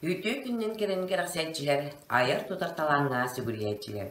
Үтүө күнүнэн кэлэн кэрэхсээччилэр, айар-тутар талааҥҥа сүгүрүйээччилэр.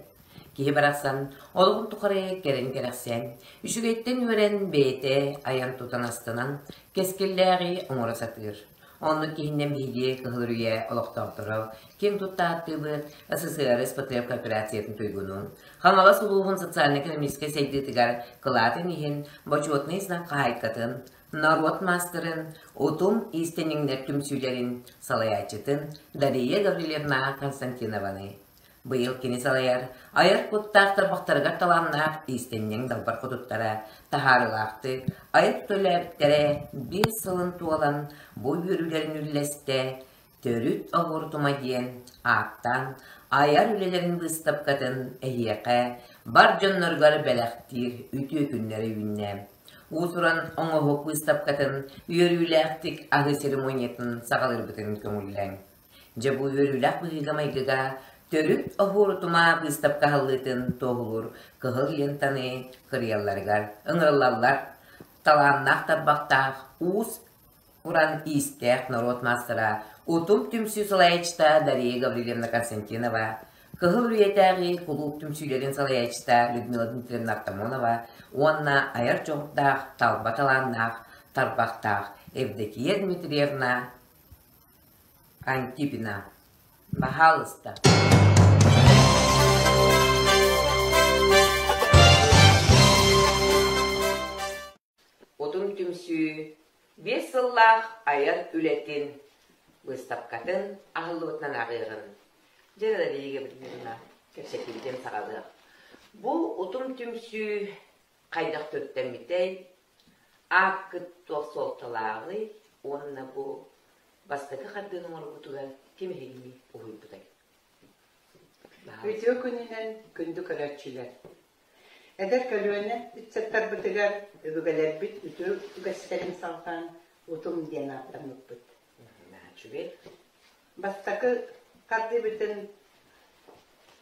Киһи барахсан олоҕун тухары кэлэн кэрэхсээн, үчүгэйтэн үөрэн бэйэтэ айан-тутан астынан, кэскиллээҕи оҥоро сатыыр. Оннук киһинэн биһиги Кыһыл Үрүйэ олохтоохторо киэн тутта ааттыыбыт СССР СПТФ кооперациятын туйгунун, Хаҥалас улууһун социально-экономическай сайдыытыгар кылаатын иһин Бочуотунай знак хаһаайкатын, норуот маастарын, Утум иистэнньэҥнэр түмсүүлэрин салайааччытын Дария Гаврильевна Константинованы Быйыл кини салайар, айар куттаах тарбахтарыгар талааннаах иистэнньэҥ далбар хотуттара таһаарыылаахтык айар төлөөбүттэрэ биир сылын туолан бу үөрүүлэрин үллэстэ Төрүт оһуор-тума диэн ааттаан айар үлэлэрин быыстапкатын эһиэхэ бар дьонноругар бэлэхтиир үтүө күннэрэ үүннэ. Уус-уран оҥоһук быыстапкатын үөрүүлээхтик аһыы церемониятын саҕалыырбытын көҥүллээҥ. Дьэ бу үөрүүлээх быһыыга-майгыга төрүт оһуор-утума быыстапка аһыллыытын туоһулуур кыһыл лентаны кырыйалларыгар ыҥырыллаллар талааннаах тарбахтаах уус уран иистээх норуот маастара Утум түмсүү салайааччыта Дария Гаврильевна Константинова, Кыһыл Үрүйэтээҕи кулууп түмсүүлэрин салайааччыта Людмила Дмитриевна Артамонова уонна айар дьоҕурдаах, талба талааннаах, тарбахтаах Евдокия Дмитриевна Антипина, баһаалыста. Утум түмсүү биэс сыллаах айар үлэтин быыстапкатын аһыллыбытынан ааҕыаҕын. Дьэ, Дария Гаврильевна, кэпсэтиибитин саҕалыах. Бу утум түмсүү хайдах төрүттэммитэй, Ааккыт туох суолталааҕый уонна бу бастакы хардыыны оҥорбутугар ким эһигини уһуйбутай? Үтүө күнүнэн күндү көрөөччүлэр! Эдэр көлүөнэ ыччаттарбытыгар өбүгэлэрбит үтүө үгэстэрин салҕаан утум диэн ааттаммыппыт. Үчүгэй. Бастакы хардыыбытын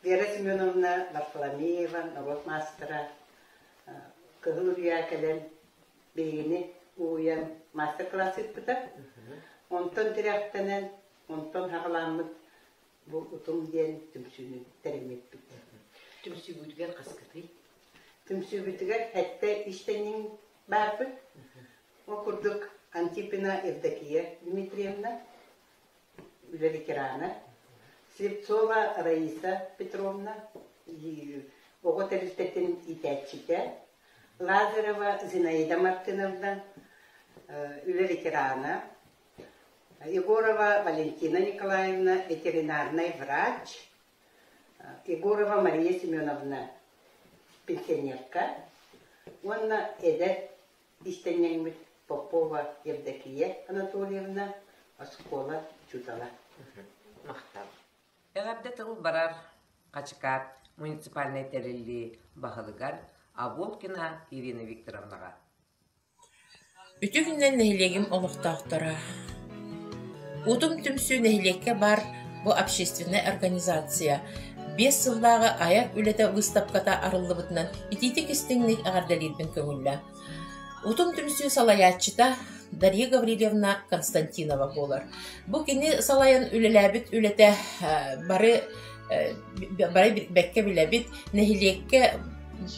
Вера Семеновна Варфоломеева норуот маастара Кыһыл Үрүйэ кэлэн биһигини уһуйан мастер-класс ыыппыта. Онтон тирэхтэнэн, онтон саҕалааммыт бу Утум диэн түмсүүнү тэриммиппит. Түмсүүгүтүгэр хаскытый? Түмсүүбүтүгэр сэттэ иистэнньэҥ баарбыт. Ол курдук Антипина Евдокия Дмитриевна, үлэ ветерана, Слепцова Раиса Петровна, оҕо тэрилтэтин иитээччитэ, Лазарева Зинаида Мартыновна, үлэ ветерана, Егорова Валентина Николаевна, ветеринарнай врач, Егорова Мария Семеновна, пенсионерка уонна эдэр Иистэнньэҥмит Попова Евдокия Анатольевна, оскуола учуутала. Махтал. Эҕэрдэ тыл барар Хачыкаат муниципальнай тэриллии баһылыгар Аболкина Ирина Викторовнаҕа. Үтүө күнүнэн нэһилиэгим олохтоохторо! Утум түмсүү нэһилиэккэ баар бу общественнай организация биэс сыллааҕы айар үлэтэ выставката арыллыбытынан итиитик-истиҥник эҕэрдэлиирбин көҥүллээ. Утум түмсүү салайааччыта Дарья Гаврильевна Константинова буолар. Бу кини салайан үлэлээбит үлэтэ бары бары бэккэ билэбит, нэһилиэккэ,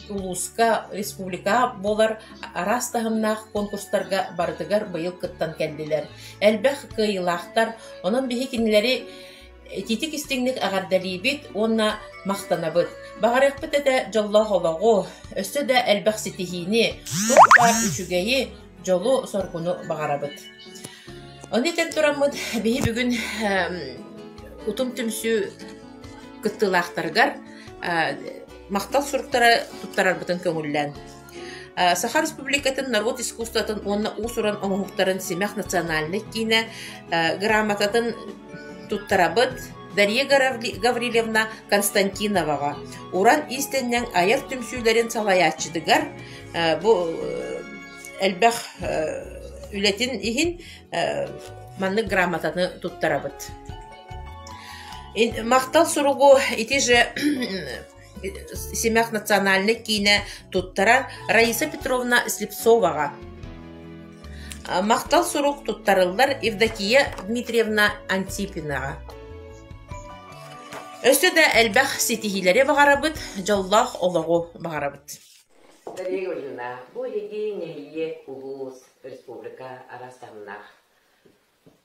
улууска, республикаҕа буолар араас таһымнаах конкурстарга барытыгар быйыл кыттан кэллилэр. Элбэх кыайыылаахтар, онон биһи кинилэри итиитик истиҥник эҕэрдэлиибит уонна махтанабыт. Баҕарыахпыт этэ дьоллоох олоҕу, өссө да элбэх ситиһиини, туох баар үчүгэйи, дьолу-соргуну баҕарабыт. Ону этэн тураммыт, биһи бүгүн Утум түмсүү кыттыылаахтарыгар махтал суруктары туттарарбытын көҥүллээн. Саха Республикатын норуот искусствотын уонна уус-уран оҥоһуктарын Симэх национальнай киинэ грамотатын туттарабыт Дарья Гаврильевна Константиноваҕа, уран иистэнньэҥ айар түмсүүлэрин салайааччытыгар бу элбэх үлэтин иһин маннык грамотаны туттарабыт. Махтал суругу ити же Симэх национальнай киинэ туттарар Раиса Петровна Слепцоваҕа. Махтал сурук туттарыллар Евдокия Дмитриевна Антипинаҕа. Өссө да элбэх ситиһиилэри баҕарабыт, дьоллоох олоҕу баҕарабыт. Дария Гаврильевна, бу эһиги нэһилиэк, улуус, республика араас таһымнаах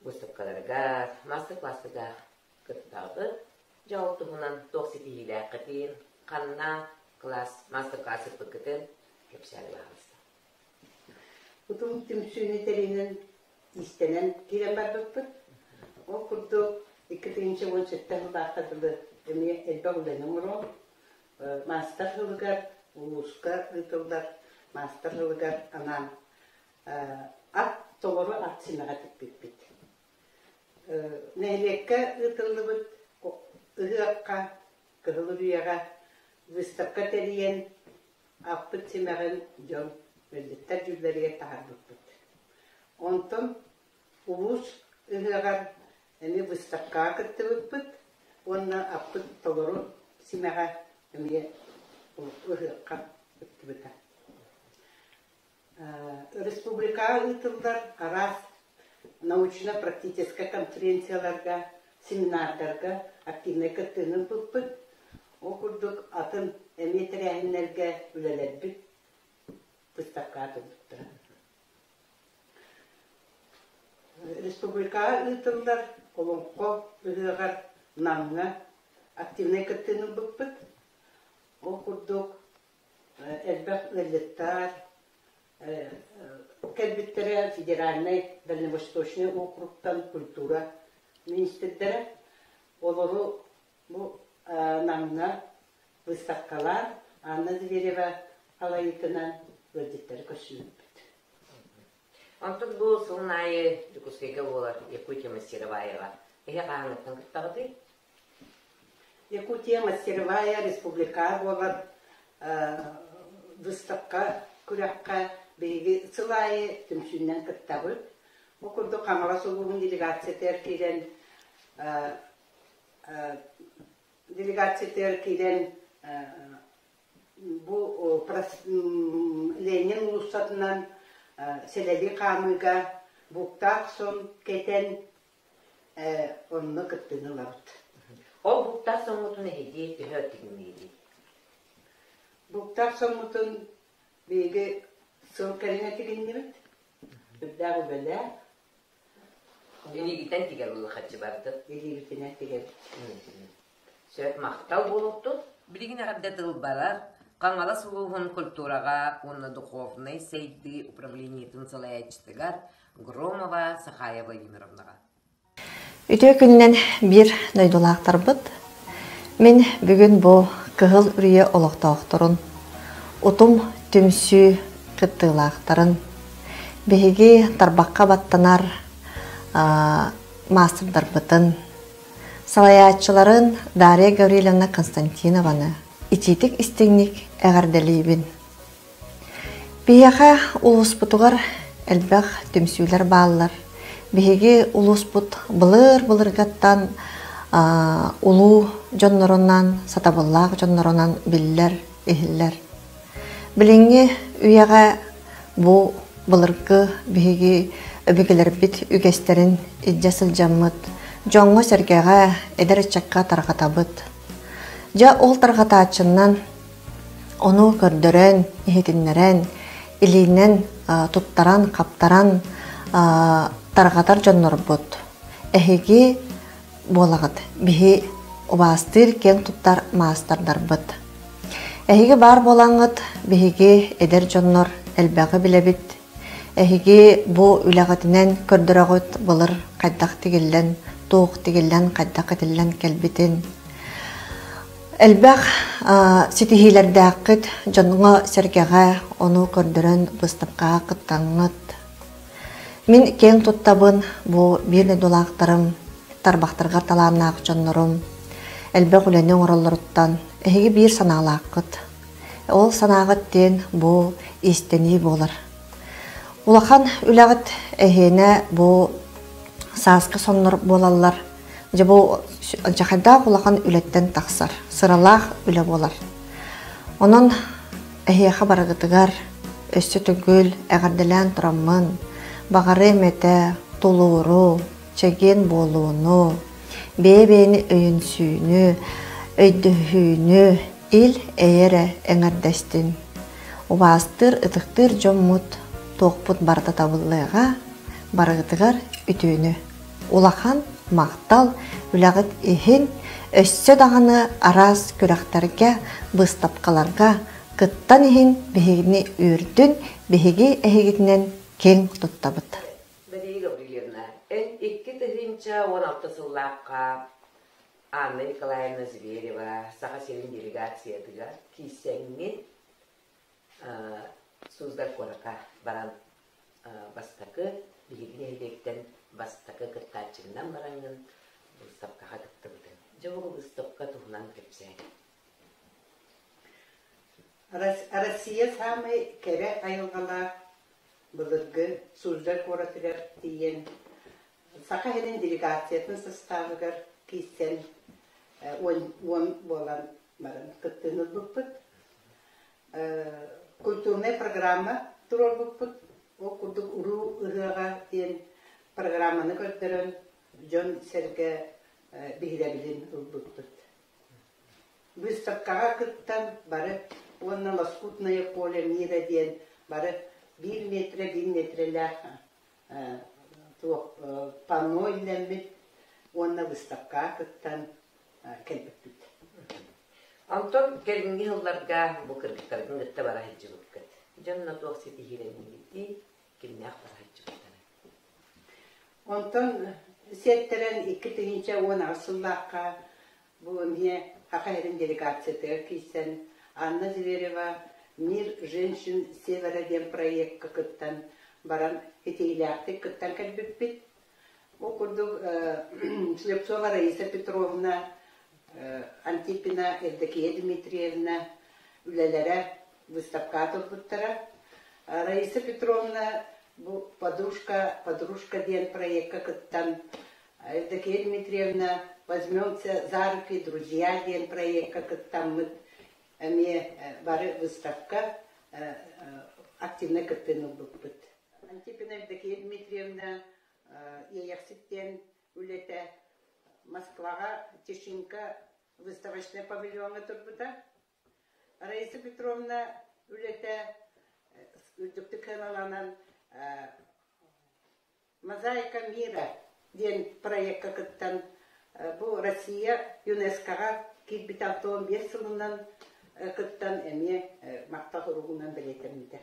выставкаларыгар, маастар-кылаастарга кыттаҕыт. Дьэ ол туһунан туох ситиһиилээххитин, ханна кылаас, маастар-кылаас ыыппыккытын кэпсээри баҕаласта. Утум түмсүүнү тэринэн, иистэнэн киирэн барбыппыт. Ол курдук 2017 сыллаахха дылы эмиэ элбэх үлэни оҥорон, маастар сылыгар улууска ыытыллар маастар сылыгар анаан ат толору ат симэҕэ тикпиппит. Нэһилиэккэ ыытыллыбыт ыһыахха Кыһыл Үрүйэҕэ выставка тэрийэн аппыт симэҕин дьон мэлдьиттэр дьүүллэригэр таһаарбыппыт. Онтон улуус ыһыаҕар эмиэ выставкаҕа кыттыбыппыт уонна аппыт толору симэҕэ эмиэ ыһыахха кыттыбыта. Республикаҕа ыытыллар араас научно-практическай конференцияларга, семинардарга активнай кыттыыны ылбыппыт. Ол курдук атын эмиэ тэрээһиннэргэ үлэлэрбит выставкаҕа турбуттара. Республикаҕа ыытыллар Олоҥхо ыһыаҕар Намҥа активнай кыттыыны ылбыппыт. Ол курдук элбэх ыалдьыттар кэлбиттэрэ федеральнай Дальневосточный округтан культура министрдэрэ олору бу Намҥа выставкалаан Анна Зверева салайыытынан ыалдьыттары көрсүбүппүт. Онтон бу сылын аайы Дьокуускайга буолар Якутия Мастероваева эһи хаһааҥҥыттан кыттаҕытый? Якутия мастеровая республика буолар выставка күрэххэ биһиги сыл аайы түмсүүнэн кыттабыт. Бу курдук Хаҥалас улууһун делегациятыгар киирэн делегациятыгар киирэн бу Ленин уулуссатынан сэлэлии хаамыыга буктаах сон кэтэн Онно кыттыыны ылабыт. Ол буктаах соҥҥутун эһиги төһө тигинниигит? Буктаах соҥмутун биһиги сыл кэриҥэ тигиннибит. Үрдээх үлэлээх. Илиигитэн тигэр улахаччы бардын. Илиибитинэн тигэбит. Сөп махтал буолуохтун. Билигин эҕэрдэ тыл барар Хаҥалас улууһун культураҕа уонна духовнай сайдыы управлениетын салайааччытыгар Громова Сахая Владимировнаҕа. Үтүө күнүнэн биир дойдулаахтарбыт. Мин бүгүн бу Кыһыл Үрүйэ олохтоохторун, Утум түмсүү кыттыылаахтарын, биһиги тарбахха баттанар маастардарбытын, Салайааччыларын Дарья Гаврильевна Константинованы итиитик истиҥник эҕэрдэлиибин. Биһиэхэ улууспутугар элбэх түмсүүлэр бааллар. Биһиги улууспут былыр-былыргаттан улуу дьоннорунан, сатабыллаах дьоннорунан биллэр, иһиллэр. Билиҥҥи үйэҕэ бу былыргы биһиги өбүгэлэрбит үгэстэрин илдьэ сылдьаммыт, дьоҥҥо-сэргэҕэ, эдэр ыччакка тарҕатабыт. Дьэ, ол тарҕатааччыннан ону көрдөрөн, иһитиннэрэн, илиинэн туттаран, хаптаран тарҕатар дьоннорбут. Эһиги буолаҕыт. Биһи убаастыыр, киэҥ туттар маастардарбыт. Эһиги баар буолаҥҥыт, биһиги эдэр дьоннор элбэҕи билэбит. Эһиги бу үлэҕитинэн көрдөрөҕүт былыр хайдах тигиллэн, туох тигиллэн, хайдах этиллэн кэлбитин. Элбэх ситиһиилэрдээххит дьоҥҥо-сэргэҕэ ону көрдөрөн быыстапкаҕа кыттаҥҥыт. Мин киэҥ туттабын бу биир дойдулаахтарым, тарбахтарга талааннаах дьоннорум элбэх үлэни оҥороллоруттан эһиги биир санаалааххыт. Ол санааҕыт диэн бу иистэнии буолар. Улахан үлэҕит эһиэнэ бу сааскы соннор буолаллар. Дьэ бу дьахайдаах улахан үлэттэн тахсар, сыралаах үлэ буолар. Онон эһиэхэ барыгытыгар өссө төгүл эҕэрдэлээн тураммын, Баҕарыам этэ тулууру, чэгиэн буолууну, бэйэ-бэйэни өйөнсүүнү, өйдөһүүнү ил-эйэ эрэ эҥэрдэстин. Убаастыыр, ытыктыыр дьоммут туохпут барыта табыллыаҕа, барыгытыгар үтүөнү. Улахан махтал үлэҕит иһин өссө даҕаны араас күрэхтэргэ, быыстапкаларга кыттан иһин биһигини үөрдүн, биһиги эһигитинэн киэҥ туттабыт. Мария Гаврильевна, эн 2016 сыллаахха Анна Николаевна Зверева Саха сирин делегациятыгар киирсэҥҥин Суздаль куоракка баран бастакы биһиги нэһилиэктэн бастакы кыттааччыннан бараҥҥын быыстапкаҕа кыттыбытыҥ. Дьэ ол быыстапка туһунан кэпсээн. Россия саамай кэрэ айылҕалаах былыргы Суздаль куоратыгар тиийэн Саха сирин делегациятын састаабыгар киирсэн 10 буолан баран кыттыыны ылбыппыт. Культурнай программа туруорбуппут. Ол курдук уруу ыһыаҕа диэн программаны көрдөрөн дьон-сэргэ биһирэбилин ылбыппыт. Выставкаҕа кыттан бары уонна Лоскутное поле мира диэн бары биир метрэ биир метрэлээх туох панно иллэммит уонна выставкаҕа кыттан кэлбиппит. Онтон кэлиҥҥи сылларга бу кыргыттаргын кытта бара сылдьыбыккыт. Дьонно туох ситиһиилэннигитий, кимнээх бара сылдьыбыттарай? Онтон сиэттэрэн 2018 сыллаахха бу эмиэ Саха сирин делегациятыгар киирсэн Анна Зверева «Мир женщин Севера» диэн проекка кыттан баран ситиһиилээхтик кыттан кэлбиппит. Ол курдук Слепцова Раиса Петровна, Антипина Евдокия Дмитриевна үлэлэрэ выставкаҕа турбуттара. Раиса Петровна бу «Подружка, подружка» диэн проекка кыттан Евдокия Дмитриевна «Возьмемся за руки, друзья» диэн проекка кыттаммыт эмиэ бары выставка активнай кыттыыны ылбыппыт. Антипина Евдокия Дмитриевна Иэйэхсит диэн үлэтэ Москваҕа Тишинка выставочнай павильоҥҥа турбута. Раиса Петровна үлэтэ үрдүктүк сыаналанан «Мозаика мира» диэн проекка кыттан бу Россия ЮНЕСКО-ҕа киирбитэ 65 сылынан кыттан эмиэ махтал суругунан бэлиэтэммитэ.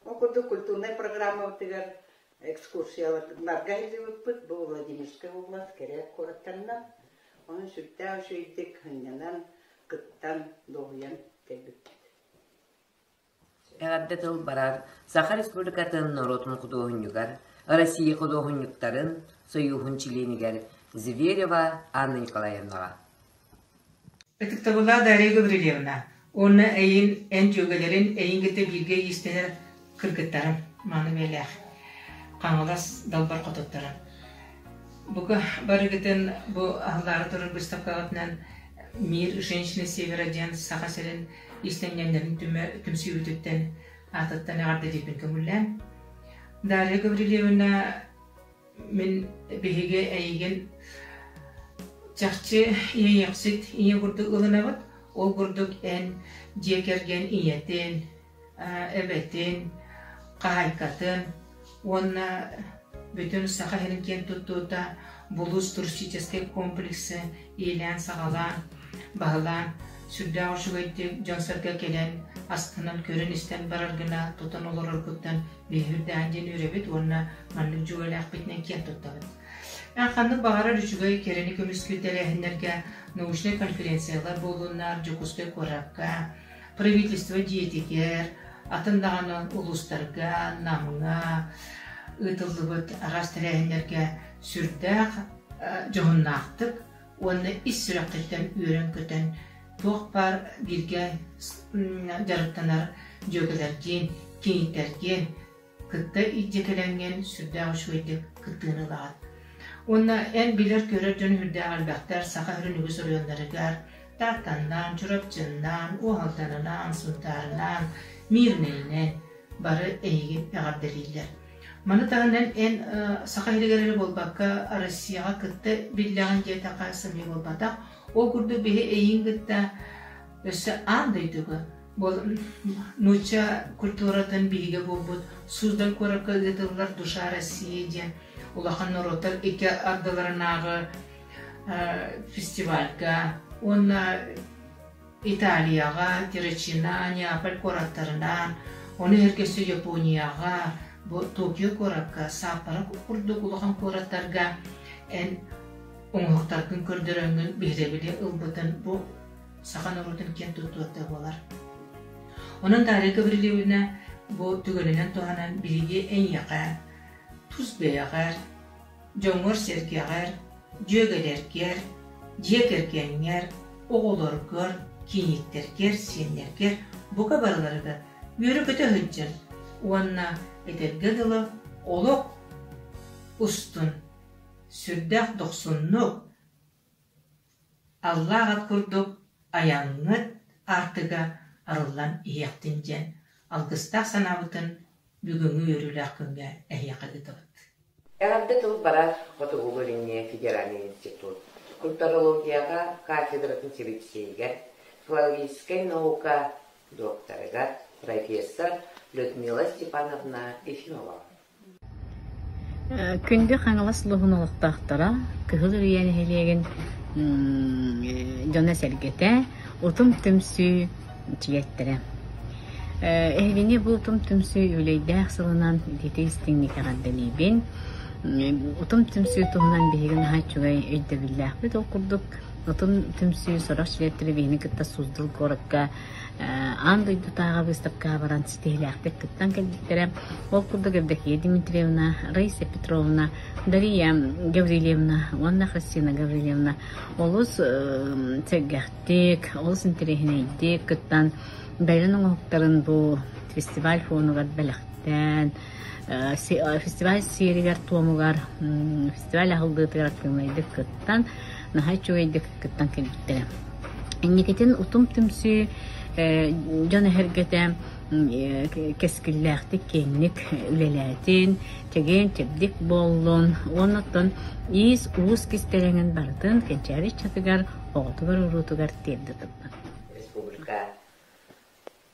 Ол курдук культурнай программабытыгар экскурсияларга сылдьыбыппыт. Бу Владимирскай область кэрэ куораттарынан. Онон сүрдээх үчүгэйдик сынньанан, кыттан, дуоһуйан кэлбиппит. Эҕэрдэ тыл барар Саха Республикатын норуотун худуоһунньугар, Россия худуоһунньуктарын Сойууһун чилиэнигэр Зверева Анна Николаевнаҕа. Ытыктабыллаах Дарья Гаврильевна уонна эйин эн дьүөгэлэрин эйин кытта бииргэ иистэнэр кыргыттарым мааны үйэлээх Хаҥалас далбар хотуттара. Бука барыгытын бу аһыллаары турар быыстапкаҕытынан «Мир женщины Севера» диэн Саха сирин иистэнньэҥнэрин түмсүүбүтүттэн аатыттан эҕэрдэлиирбин көҥүллээн. Дарья Гаврильевна Мин биһиги эйигин чахчы иэйэхсит ийэ курдук ылынабыт. Ол курдук эн дьиэ кэргэн ийэтин, эбэтин, хаһаайкатын уонна бүтүн Саха сирин киэн туттуута Булуус туристическай комплексы иилээн-саҕалаан, баһылаан, сүрдээх үчүгэйдик дьон-сэргэ кэлэн астынан көрөн-истэн барар гына тутан олороргуттан Биһирдээн диэн үөрэбит уонна маннык дьүөрэлээхпитинэн киэн туттабыт. Эн ханнык баҕарар үчүгэй кэрэни көмүскүүр тэрээһиннэргэ научнай конференциялар буоллуннар Дьокуускай куоракка, правительство дьиэтигэр, атын даҕаны улуустарга, Намҥа ыытыллыбыт араас тэрээһиннэргэ сүрдээх дьоһуннаахтык уонна ис сүрэххиттэн үөрэн-көтөн туох баар бииргэ дьарыктанар дьүөгэлэргин, кийииттэргин кытта илдьэ кэлэҥҥин сүрдээх үчүгэйдик кыттыыны ылаҕыт. Уонна эн билэр-көрөр дьон үрдээх элбэхтэр Саха сирин үгүс оройуоннарыгар Тааттаннаан, Чурапчыннаан, Уоһалданынан, Сунтаарынан, Миирнэйинэн бары эйигин эҕэрдэлииллэр. Маны таһынан эн Саха сиригэр эрэ буолбакка, Россияҕа кытта биллэҕин диэтэххэ сымыйа буолбатах. Ол курдук биһи эйиин кытта өссө аан дойдуга нуучча культуратын биһигэ буолбут Суздаль куоракка ыытыллар «Душа России» диэн улахан норуоттар икки ардыларынааҕы фестивальга уонна Италияҕа, Террачина, Неаполь куораттарынан, ону сэргэ Японияҕа, бу Токио куоракка, Саппоро курдук улахан куораттарга эн оҥоһуктаргын көрдөрөҥҥүн биһирэбили ылбытын бу саха норуотун киэн туттуота буолар. Онон Дарья Гаврильевна бу түгэнинэн туһанан биһиги эйиэхэ тус бэйэҕэр, дьоҥҥор-сэргэҕэр, дьүөгэлэргэр, дьиэ кэргэҥҥэр, оҕолоргор, кийииттэргэр, сиэннэргэр бука барыларыгар үөрэ-көтө сылдьар уонна этэргэ дылы олох устун сүрдээх дохсуннук, аллаах ат курдук айаҥҥыт аартыга арыллан иһиэхтин диэн алгыстаах санаабытын бүгүҥҥү үөрүүлээх күҥҥэ эһиэхэ ыытабыт. Эҕэрдэ тыл барар Хотугулуу-Илиҥҥи федеральнай институт культурологияҕа кафедратын сэбиэдиссэйигэр, филологическай наука докторыгар, профессор Людмила Степановна Ефимова. Күндү Хаҥалас улууһун олохтоохторо, Кыһыл Үрүйэ нэһилиэгин дьоно-сэргэтэ, Утум түмсүү чилиэттэрэ. Эһигини бу Утум түмсүү үбүлүөйдээх сылынан итиитик истиҥник эҕэрдэлиибин. Утум түмсүү туһунан биһиги наһаа үчүгэй өйдөбүллээхпит. Ол курдук Утум түмсүү сорох чилиэттэрэ биһигини кытта Суздал куоракка аан дойдутааҕы быыстапкаҕа баран ситиһиилээхтик кыттан кэлбиттэрэ. Ол курдук Евдокия Дмитриевна, Раиса Петровна, Дария Гаврильевна уонна Христина Гаврильевна олус сэргэхтик, олус интэриэһинэйдик кыттан бэйэлэрин оҥоһуктарын бу фестиваль фонугар бэлэхтээн, фестиваль сиэригэр-туомугар, фестиваль аһыллыытыгар актыыбынайдык кыттан, наһаа үчүгэйдик кыттан кэлбиттэрэ. Инникитин утум түмсүү дьон эһэргэтэ кэскиллээхтик киэҥник үлэлээтин, чэгиэн-чэбдик буоллун уонна оттон иис-уус кистэлэҥин барытын кэнчээри ыччатыгар, оҕотугар-уруутугар тиэрдэ турдун. Республика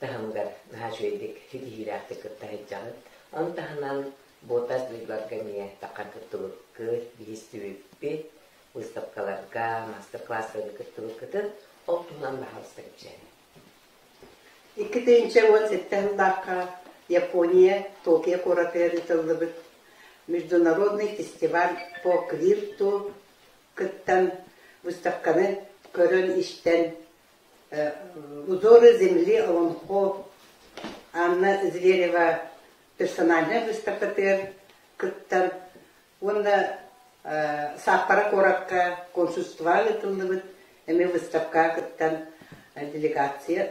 таһымыгар наһаа үчүгэйдик ситиһиилээхтик кытта сылдьаҕыт. Ону таһынан Ботас дойдуларга эмиэ таххан кыттыбыккыт, биһистибиппит, выставкаларга, мастер-класстарга кыттыбыккытын ол туһунан баһаалыста кэпсээҥ. 2017 сыллаахха Япония Токио куоратыгар ыытыллыбыт Международный фестиваль по квирту кыттан выставканы көрөн-истэн Узоры земли олоҥхо Анна Зверева персональнай выставкатыгар кыттан уонна Сааппара куоракка консульство ыытыллыбыт эмиэ выставкаҕа кыттан делегация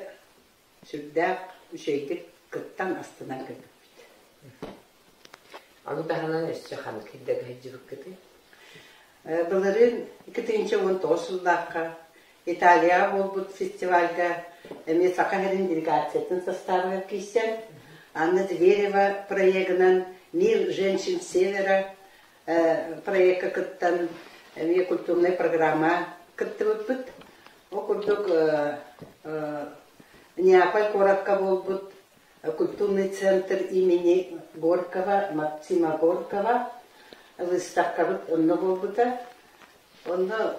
сүрдээх үчүгэйдик кыттан астынан кэлбиппит. Ону таһынан өссө ханнык сирдэргэ сылдьыбыккытый? Былырыын 2019 сыллаахха Италияҕа буолбут фестивальга эмиэ Саха сирин делегациятын састаабыгар киирсэн, Анна Зверева проегынан «Мир женщин Севера» проекка кыттан эмиэ культурнай программа кыттыбыппыт. Ол курдук Неаполь куоракка буолбут культурный центр имени Горького, Максима Горького выставкабыт онно буолбута. Онно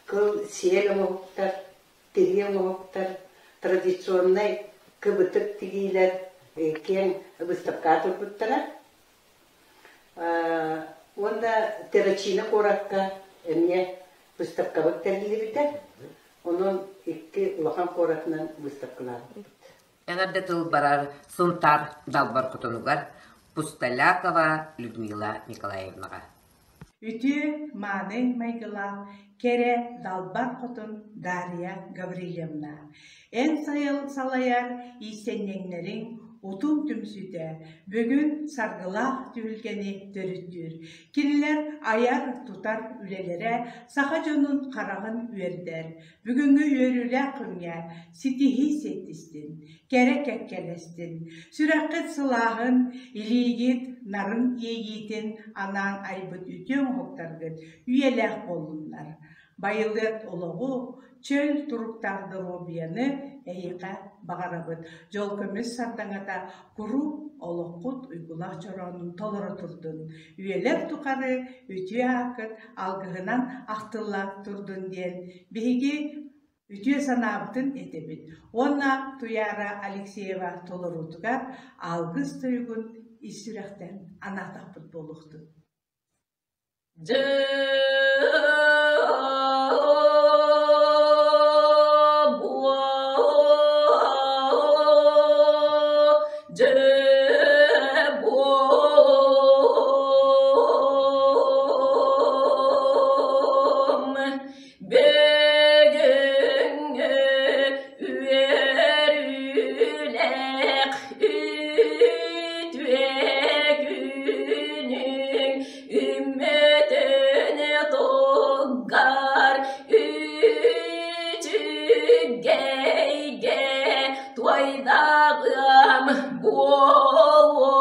кыл сиэл оҥоһуктар, тирии оҥоһуктар, традиционнай кыбытык тигиилэр киэҥ выставкаҕа турбуттара. Уонна Террачина куоракка эмиэ выставкабыт тэриллибитэ. Онон икки улахан куоратынан выставкалаабыппыт. Эҕэрдэ тыл барар Сунтаар Далбар хотонугар Пустолякова Людмила Николаевнаҕа. Үтүө мааны майгылаах кэрэ Далбар Хотун Дария Гаврильевна, эн салайар иистэнньэҥнэриҥ. Утум түмсүүтэ бүгүн саргылаах түһүлгэни төрүттүүр. Кинилэр айар-тутар үлэлэрэ саха дьонун хараҕын үөрдэр. Бүгүҥҥү үөрүүлээх күҥҥэ ситиһии сиэттистин, кэрэ кэккэлэстин, сүрэххит сылааһын, илиигит нарын иэйиитин анаан айбыт үтүө оҥоһуктаргыт үйэлээх буоллуннар. Байылыат олоҕу, чөл туруктаах доруобуйаны эһиэхэ баҕарабыт. Дьол көмүс сардаҥата куруук олоххут уйгулаах чороонун толоро турдун. Үйэлэр тухары үтүө ааккыт алгыһынан ахтылла турдун диэн биһиги үтүө санаабытын этэбит уонна Туйаара Алексеева толоруутугар алгыс тойугун ис сүрэхтэн анаатахпыт буолуохтун. Бүгүҥҥү үөрүүлээх үтүө күнүҥ үммүтүн туггар үчүгэйгэ туойдаҕым буолуохтун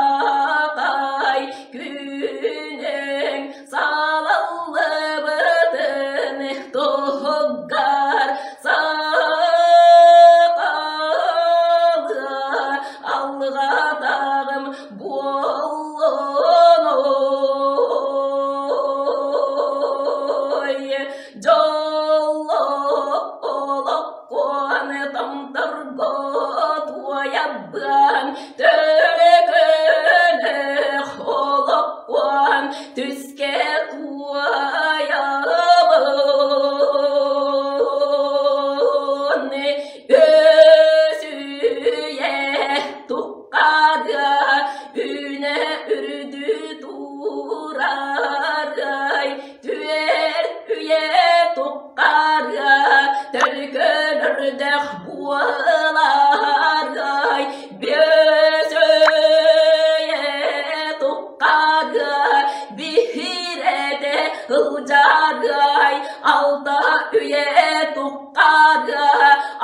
Саргылатай күнүҥ салаллыбытын туһугар сахалы алҕатаҕым буоллун ой дьоллоох олоххун томторго туойабын төлөкөлөх олоххун түскэ туойабын өсүйэ туххага үнэ үрдү турарай түөрт үйэ туххага төлкөлөрдөөх буоларай бүөсөйэ туххага биһирэтэ ылдьарай алта үйэ туххага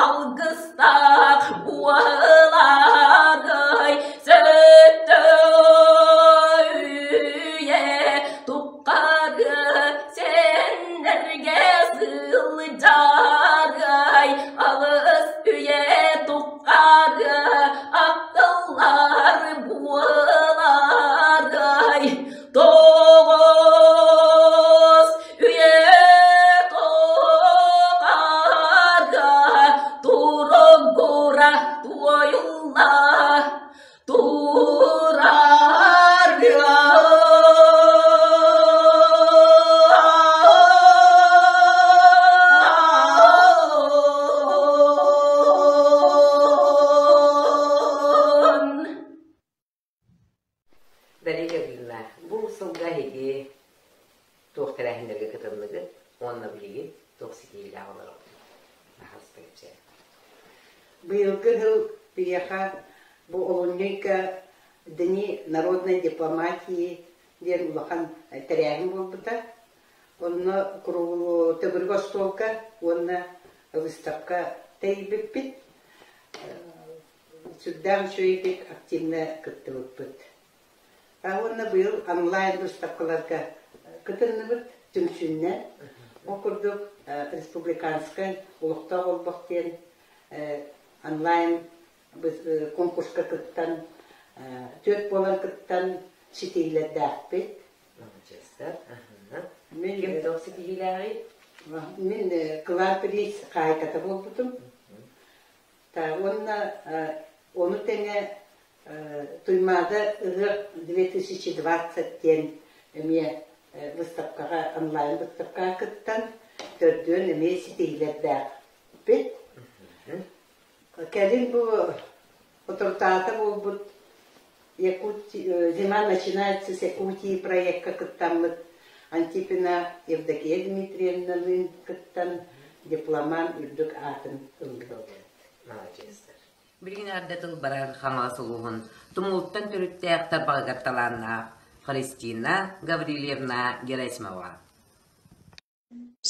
алгыстаах буоларай сөттө үйэ туххага сэннэргэ сылдьарай алыс үйэ туххага ахтыллар буоларай тоҕус үйэ туххага туругура туойулла Турарга Дарья Гавриловна, бу сылга эһиги туох тэрээһиннэргэ кытынныгыт уонна билигин туох ситиһиилээх олоробут? Аһаҕаста кэпсээн. Быйылгы сыл биһиэхэ бу олунньу ыйга Дни народной дипломатии диэн улахан тэрээһин буолбута. Онно төгүрүк остуолга уонна выставка тэрийбиппит. Сүрдээх үчүгэйдик активно кыттыбыппыт. Уонна быйыл онлайн выставкаларга кытынныбыт түмсүүннэн. Ол курдук республиканскай олохтоох олбох диэн онлайн конкурска кыттан, түөрт буолан кыттан ситиһиилэрдээхпит. Маладьыастар. Мин ким туох ситиһиилээҕий? Мин Клар Приз хаһаайката буолбутум. Уонна ону тэҥэ Туймаада ыһыах 2020 диэн эмиэ выставкаҕа онлайн выставкаҕа кыттан төрдүөн эмиэ ситиһиилэрдээхпит. Кэлин бу соторутааҕыта буолбут Зима начинается с Якутии проекка кыттаммыт Антипина Евдокия Дмитриевналыын кыттан. дипломант үрдүк аатын ыллыбыт. Маладьыастар. Билигин эҕэрдэ тыл барар Хаҥалас улууһун Тумултан төрүттээх тарбаҕыгар талааннаах Христина Гаврильевна Герасимова.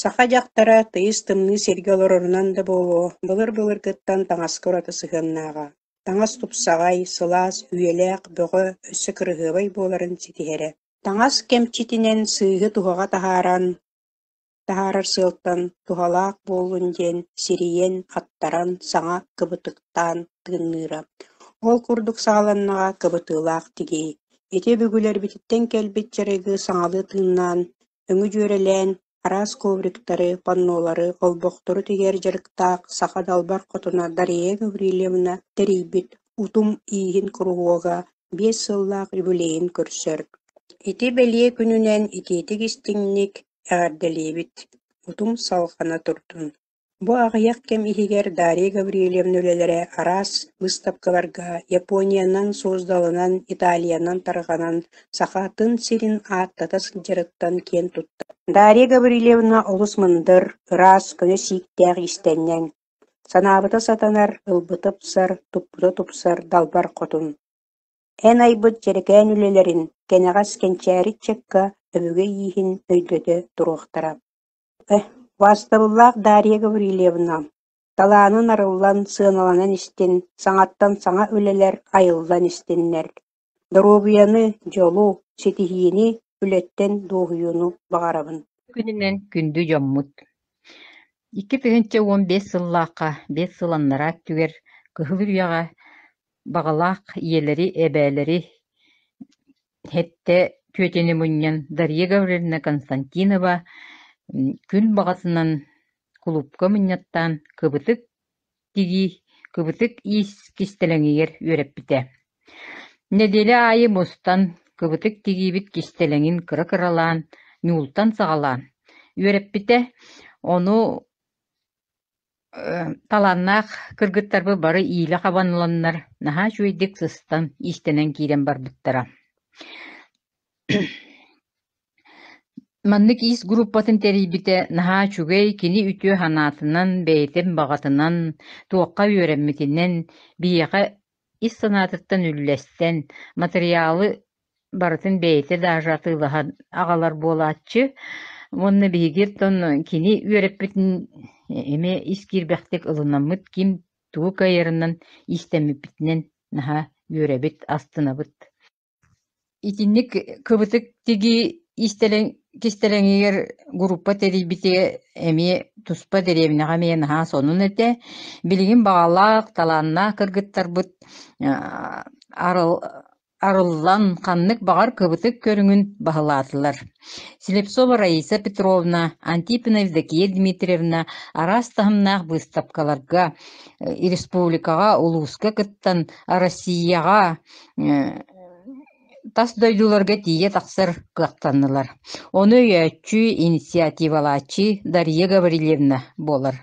Саха дьахтара тыйыс тымныы сиргэ олорорунан да буолуо, былыр-былыргыттан таҥаска ураты сыһыаннааҕа. Таҥас тупсаҕай, сылаас, үйэлээх, бөҕө, өссө кыраһыабай буоларын ситиһэрэ. Таҥас кэмчитинэн сыыһы туһаҕа таһааран, таһаарар сыалтан туһалаах буоллун диэн сирийэн, аттаран, саҥа кыбытыктаан тыынныыра. Ол курдук саҕаланнаҕа кыбытыылаах тигии. Ити өбүгэлэрбититтэн кэлбит дьарыгы саҥалыы тыыннаан, өҥү дьүөрэлээн, араас ковриктары, паннолары, олбохтору тигэр дьарыктаах саха далбар хотуна Дария Гаврильевна тэрийбит «Утум ииһин куруһуога» 5 сыллаах юбилейын көрсөр. Ити бэлиэ күнүнэн итиитик-истиҥник эҕэрдэлиибит, утум салҕана турдун. Бу аҕыйах кэм иһигэр Дарья Гаврильевна үлэлэрэ араас быыстапкаларга Япониянан, Суздалынан, Италиянан тарҕанан, сахатын сирин ааттата сылдьарыттан киэн туттар. Дарья Гаврильевна олус мындыр, ыраас, көнө сииктээх иистэнньэҥ. Санаабыта сатанар, ылбыта ыпсар, туппута тупсар далбар хотун. Эн айбыт дьэрэкээн үлэлэрин кэнэҕэс кэнчээри ыччакка өбүгэ ииһин өйдөтө туруохтара. Убаастабыллаах Дарья Гаврильевна, талаанын арыллан, сыаналанан истин, саҥаттан саҥа үлэлэр айыллан истиннэр. Доруобуйаны, дьолу, ситиһиини, үлэттэн дуоһуйууну баҕарабын. Күнүнэн күндү дьоммут! 2015 сыллаахха 5 сыл аннараа өттүгэр Кыһыл Үрүйэҕэ баҕалаах ийэлэри, эбээлэри Сэттэ түөтэни мунньан Дарья Гаврильевна Константинова күн баҕатынан кулуупка мунньаттаан кыбытык тигии, кыбытык иис кистэлэҥигэр үөрэппитэ. Нэдиэлэ аайы мустан кыбытык тигиибит кистэлэҥин кыра-кыралаан, ньуултан саҕалаан үөрэппитэ. Ону Талааннаах кыргыттарбыт бары иилэ хабан ыланнар, наһаа үчүгэйдик сыстан, иистэнэн киирэн барбыттара. Маннык иис группатын тэрийбитэ наһаа үчүгэй, кини үтүө санаатынан, бэйэтин баҕатынан, туохха үөрэммитинэн, биһиэхэ ис санаатыттан үллэстэн, матырыйаалы барытын бэйэтэ даже атыылаһан аҕалар буолааччы. Уонна биһиги оттон кини үөрэппитин эмиэ ис киирбэхтик ылынаммыт, ким тугу кыайарынан иистэммиппитинэн наһаа үөрэбит, астынабыт. Итинник кыбытык тигии иистэлэҥ кистэлэҥигэр группа тэрийбитэ эмиэ туспа дэриэбинэҕэ эмиэ наһаа сонун этэ. Билигин баҕалаах, талааннаах кыргыттарбыт арыл арыллан, ханнык баҕар кыбытык көрүҥүн баһылаатылар. Слепцова Раиса Петровна, Антипина Евдокия Дмитриевна араас таһымнаах быыстапкаларга республикаҕа, улууска кыттан, Россияҕа тас дойдуларга тиийэ тахсар кыахтаннылар. Ону өйөөччү, инициативалааччы Дария Гаврильевна буолар.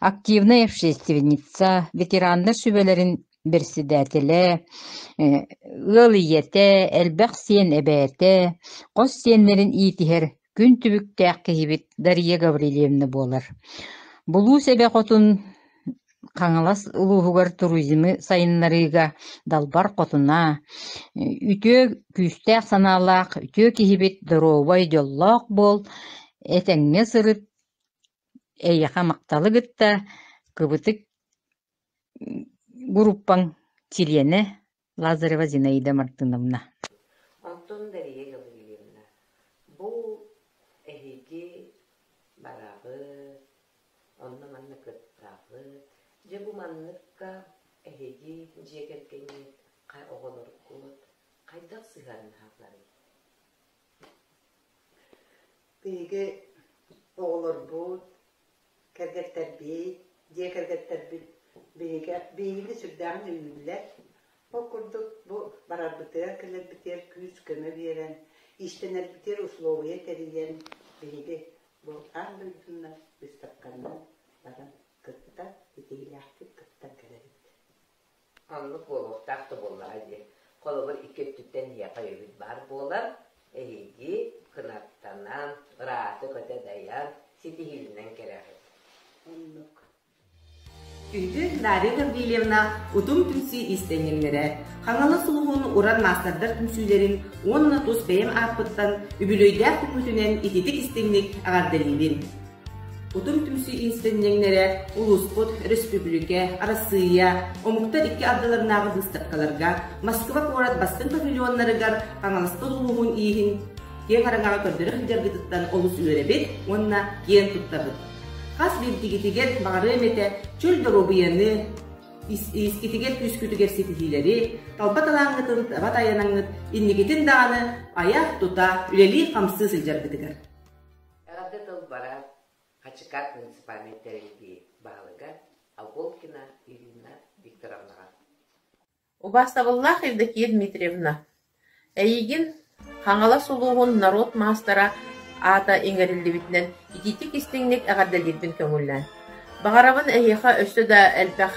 Активнай общественница, ветераннар сүбэлэрин бэрэссэдээтэлэ, ыал ийэтэ, элбэх сиэн эбээтэ, хос сиэннэрин иитиһэр күн түбүктээх киһибит Дария Гаврильевна буолар. Булуус эбэ хотун Хаҥалас улууһугар туризмы сайыннарыыга далбар хотуна, үтүө күүстээх санаалаах үтүө киһибит доруобай дьоллоох буол, этэҥҥэ сырыт, эйиэхэ махталы кытта кыбытык группаҥ чилиэнэ Лазарева Зинаида Мартыновна. Онтон Дария Гаврильевна, бу эһиги бараҕыт, онно-манна кыттаҕыт. Дьэ бу манныкка эһиги дьиэ кэргэҥҥит оҕолоргут хайдах сыһыаннаһалларый? Биһиги оҕолорбут, кэргэттэрбит, дьиэ кэргэттэрбит биһиги биһигини сүрдээҕин өйүүллэр. Ол курдук бу барарбытыгар кэлэрбитигэр күүс-көмө биэрэн, иистэнэрбитигэр услуобуйа тэрийэн биһиги бу аан дойдунан быыстапканан баран кытта итиилээхтик кыттан кэлэбит. Оннук буолуохтаах да буоллаҕа дии. Холобур, икки өттүттэн эһиэхэ өйөбүл баар буолар. Эһиги кынаттанан, ыраата көтө дайан, ситиһиилэнэн кэлэҕит. Оннук. Күндү Дарья Гаврильевна Утум түмсүү иистэнньэҥнэрэ, Хаҥалас улууһун уран маастардар түмсүүлэрин уонна тус бэйэм ааппыттан үбүлүөйдээх күммүтүнэн ититик-истиҥник эҕэрдэлиибин. Утум түмсүү иистэнньэҥнэрэ улууспут, өрөспүүбүлүкэ, Арассыыйа, омуктар икки ардыларынааҕы быыстапкаларга, Москва куорат бастыҥ павильоннарыгар Хаҥаласпыт улууһун ииһин киэҥ араҥаҕа көрдөрө сылдьаргытыттан олус үөрэбит уонна киэн туттабыт. Хас биирдигитигэр баҕарыам этэ чөл доруобуйаны, искитигэр күүскүтүгэр ситиһиилэри, талба талааҥҥытын таба тайанаҥҥыт инникитин даҕаны айа-тута, үлэлии-хамсыы сылдьаргытыгар. Эҕэрдэ тыл барар Хачыкаат муниципальнай тэриллии баһылыга Оболкина Ирина Викторовнаҕа. Убаастабыллаах Евдокия Дмитриевна, эйигин Хаҥалас улууһун норуот маастара аата иҥэриллибитинэн итиитик-истиҥник эҕэрдэлиирбин көҥүллээн. Баҕарабын эһиэхэ өссө да элбэх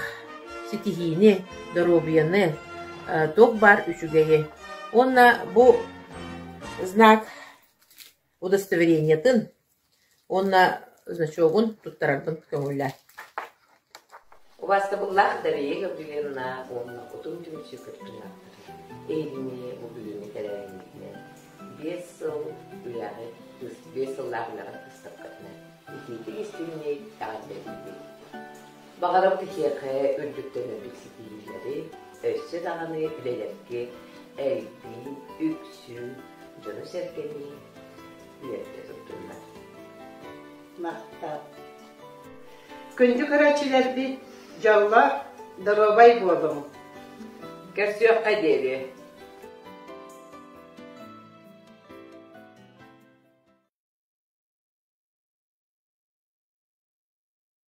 ситиһиини, доруобуйаны, туох баар үчүгэйи. Уонна бу знак удостоверениетын уонна значогун туттарарбын көҥүллээ. Убаастабыллаах Дария Гаврильевна уонна Утум түмсүү кыттыылаахтара эһигини бу бүгүҥҥү тэрээһиҥҥитинэн 5 сыл үлэҕит, 5 сыллаах үлэҕит быыстапкатынан итиитик-истиҥник эҕэрдэлиибит. Баҕарабыт эһиэхэ үрдүктэн үрдүк ситиһиилэри, өссө даҕаны үлэлэргит элбии, үксүү, дьону-сэргэни үөрдэ туттуллар. Махтал. Күндү көрөөччүлэрбит, дьоллоох, доруобай буолуҥ! Көрсүөххэ диэри!